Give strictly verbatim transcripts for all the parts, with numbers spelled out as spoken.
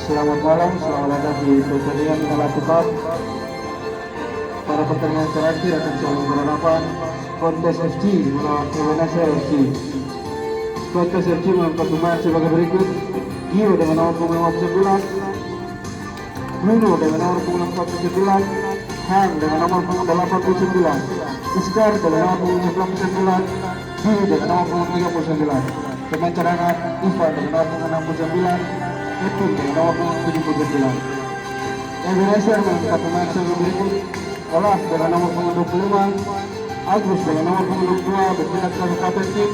Selamat malam, selamat datang di pertandingan Malatu Cup. Pada pertandingan terakhir akan saling berhadapan Kontes F C melawan Ebenezer F C. Kontes F C mengangkat pemain sebagai berikut: Gio dengan nomor punggung lima puluh sembilan, Bruno dengan nomor punggung empat puluh sembilan, Han dengan nomor punggung delapan puluh sembilan, Iskar dengan nomor punggung sembilan puluh sembilan, Dwi dengan nomor punggung tiga puluh sembilan. Pemain cadangan: Ivan dengan nomor punggung enam puluh sembilan, Kevin dengan nomor punggung tujuh puluh sembilan. Ebenezer mengangkat pemain sebagai berikut: Olaf dengan nomor punggung dua puluh lima, Agus dengan nomor punggung dua puluh dua, berpindah ke Kabupaten Tim,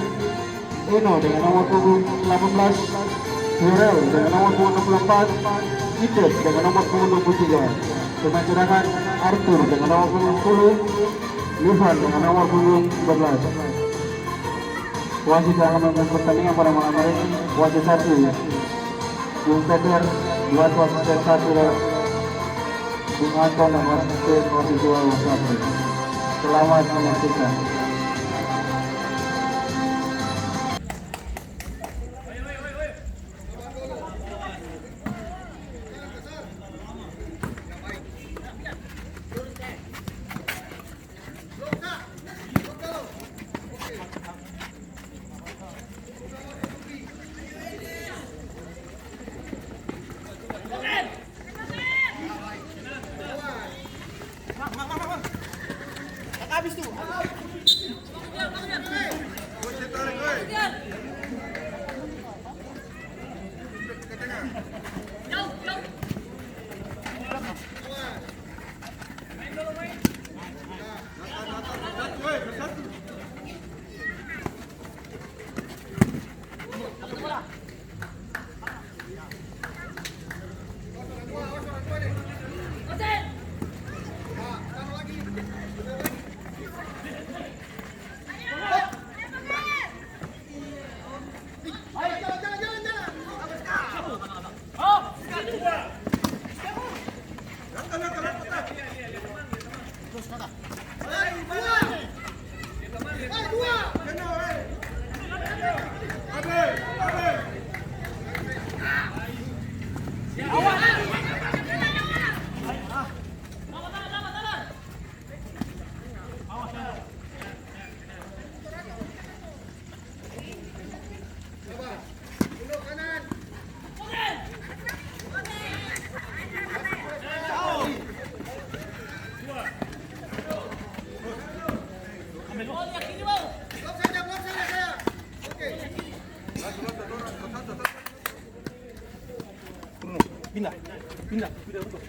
Eno dengan nomor punggung delapan belas, Yorel dengan nomor punggung enam puluh empat, Idet dengan nomor punggung dua puluh tiga. Pemain cadangan: Arthur dengan nomor punggung sepuluh, Livan dengan nomor punggung dua belas. Wasit yang akan memimpin pertandingan pada malam hari ini, wasit satu, Bung Peter, buat wasit satu, Bung Anton, dan wasit, wasit dua, Bung Sabri. Selamat menyaksikan. Bruno, pindah, pindah, pindah, Bruno.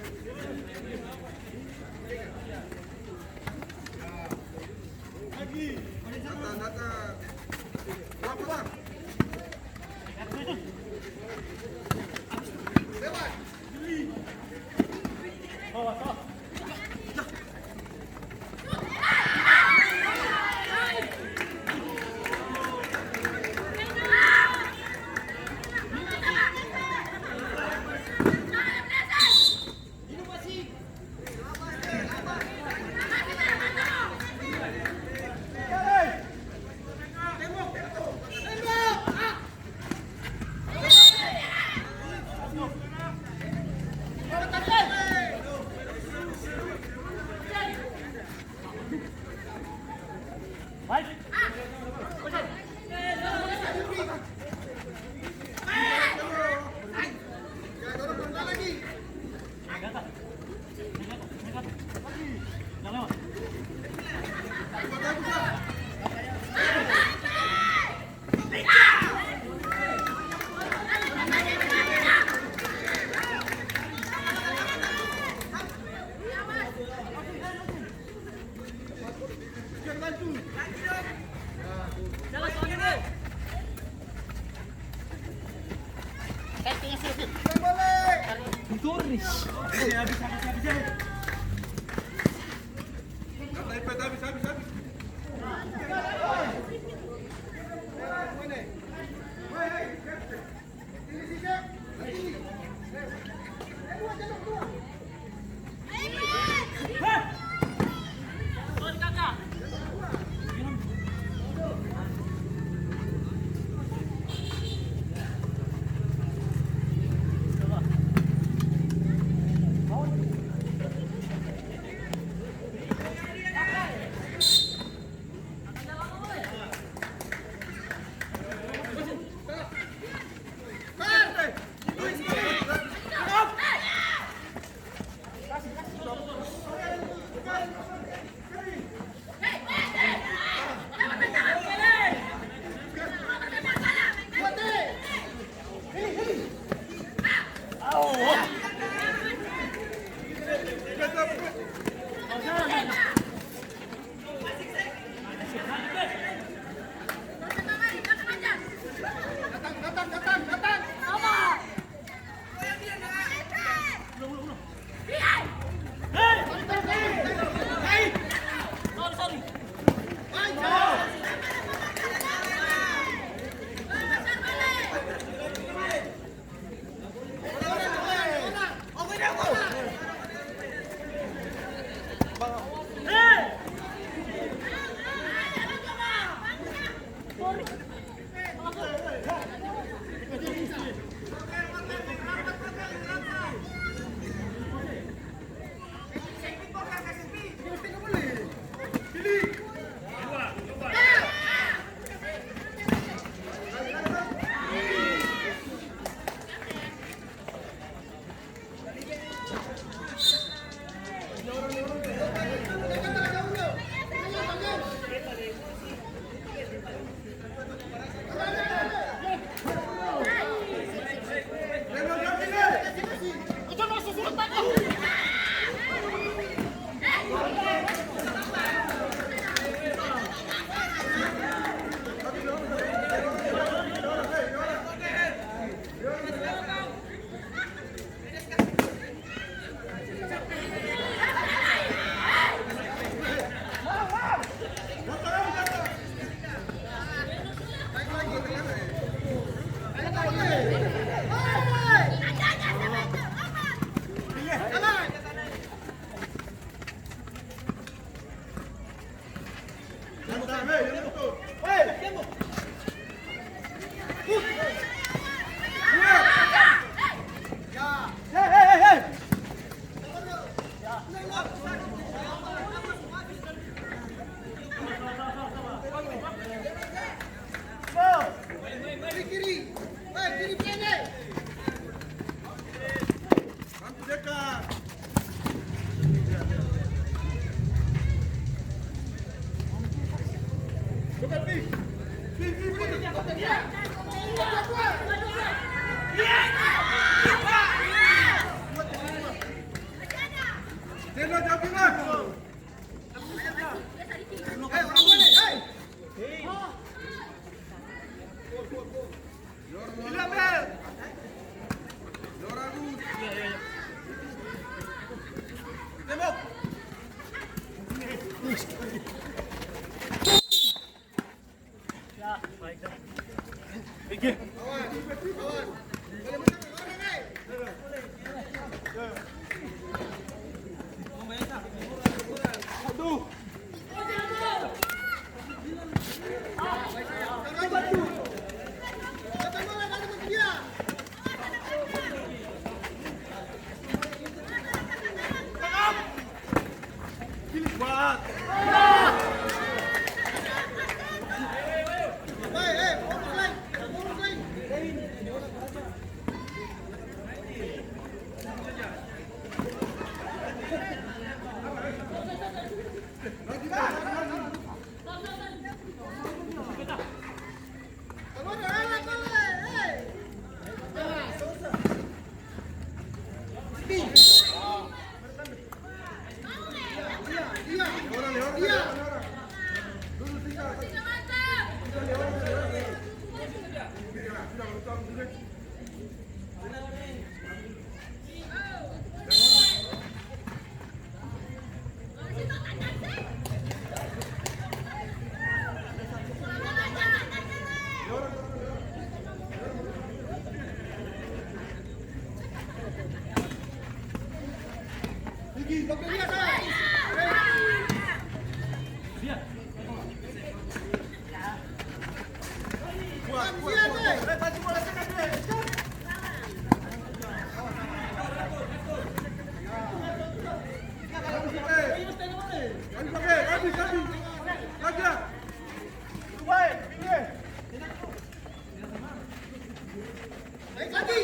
Naik lagi!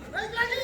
Naik lagi!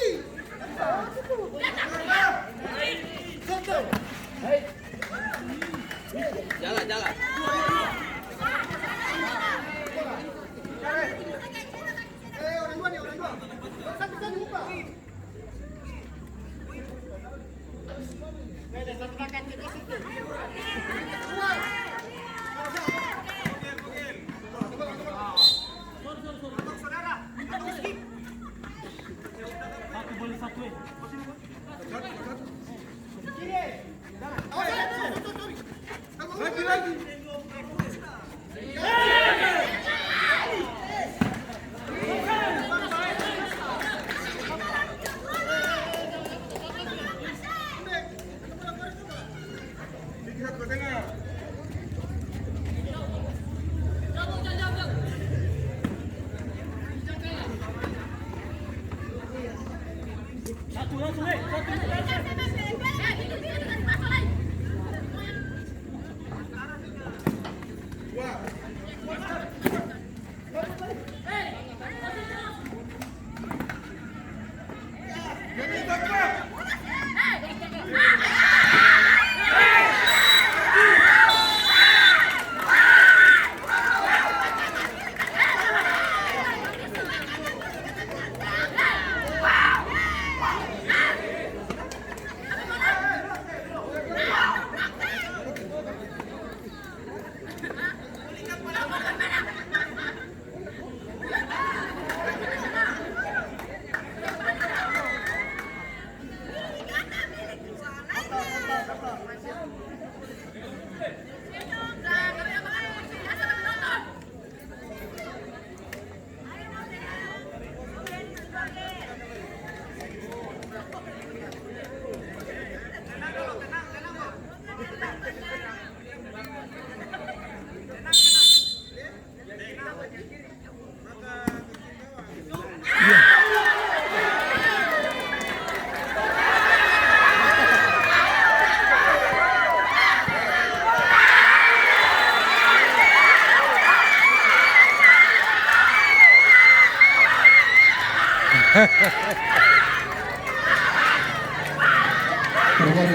Terjadi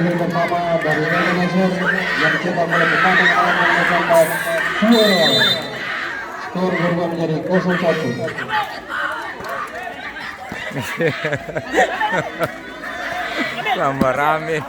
gol pertama dari Indonesia yang cetak gol pertama dalam menang empat dua. Skor berubah menjadi kosong satu. Tambah rame.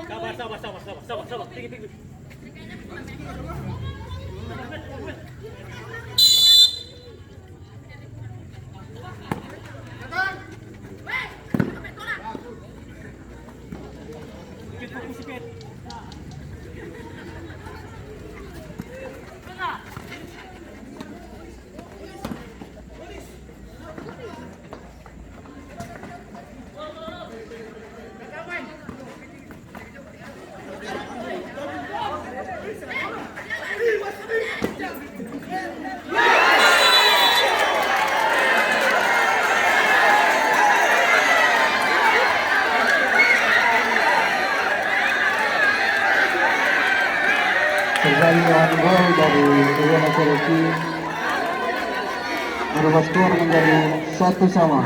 Sabar, sabar, sabar, sabar, sabar, sabar. Tinggi, tinggi. Terjadi gol dari Triana Cherokee, merubah skor menjadi satu sama.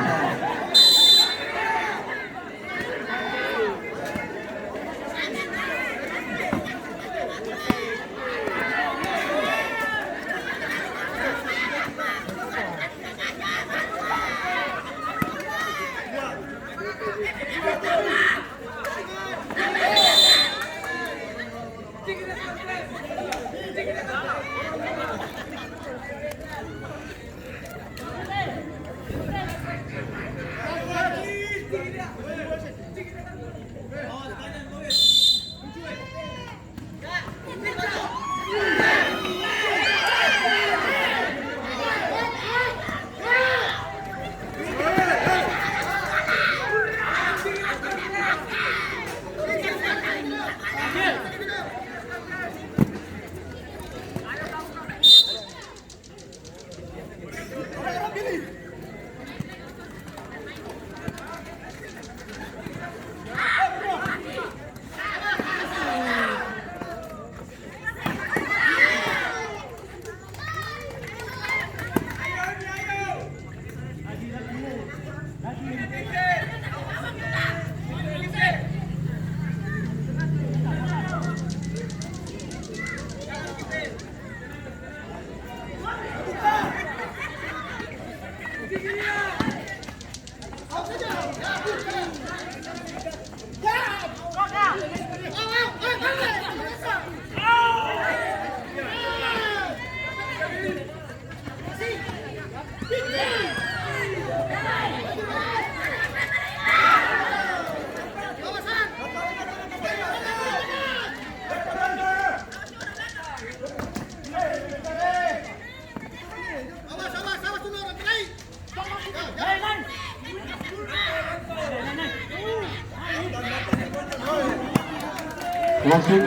Wasit,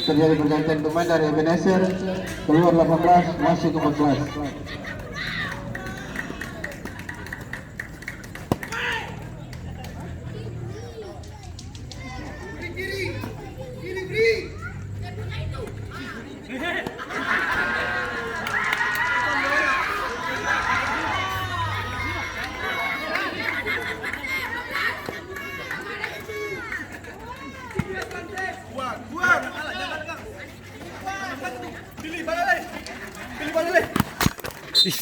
terjadi pergantian pemain dari Ebenezer, keluar delapan belas, masuk empat belas. Ih.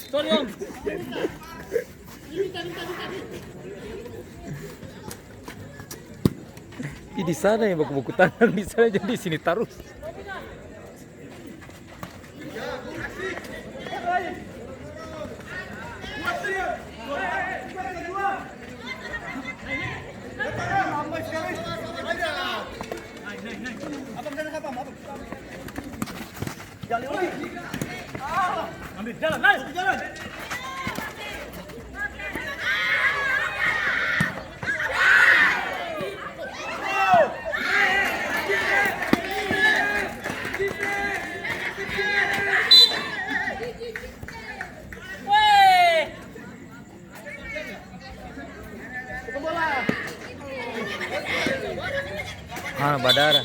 Ih, di sana yang baku-baku tangan, di sana jadi sini tarus. Ah, badara.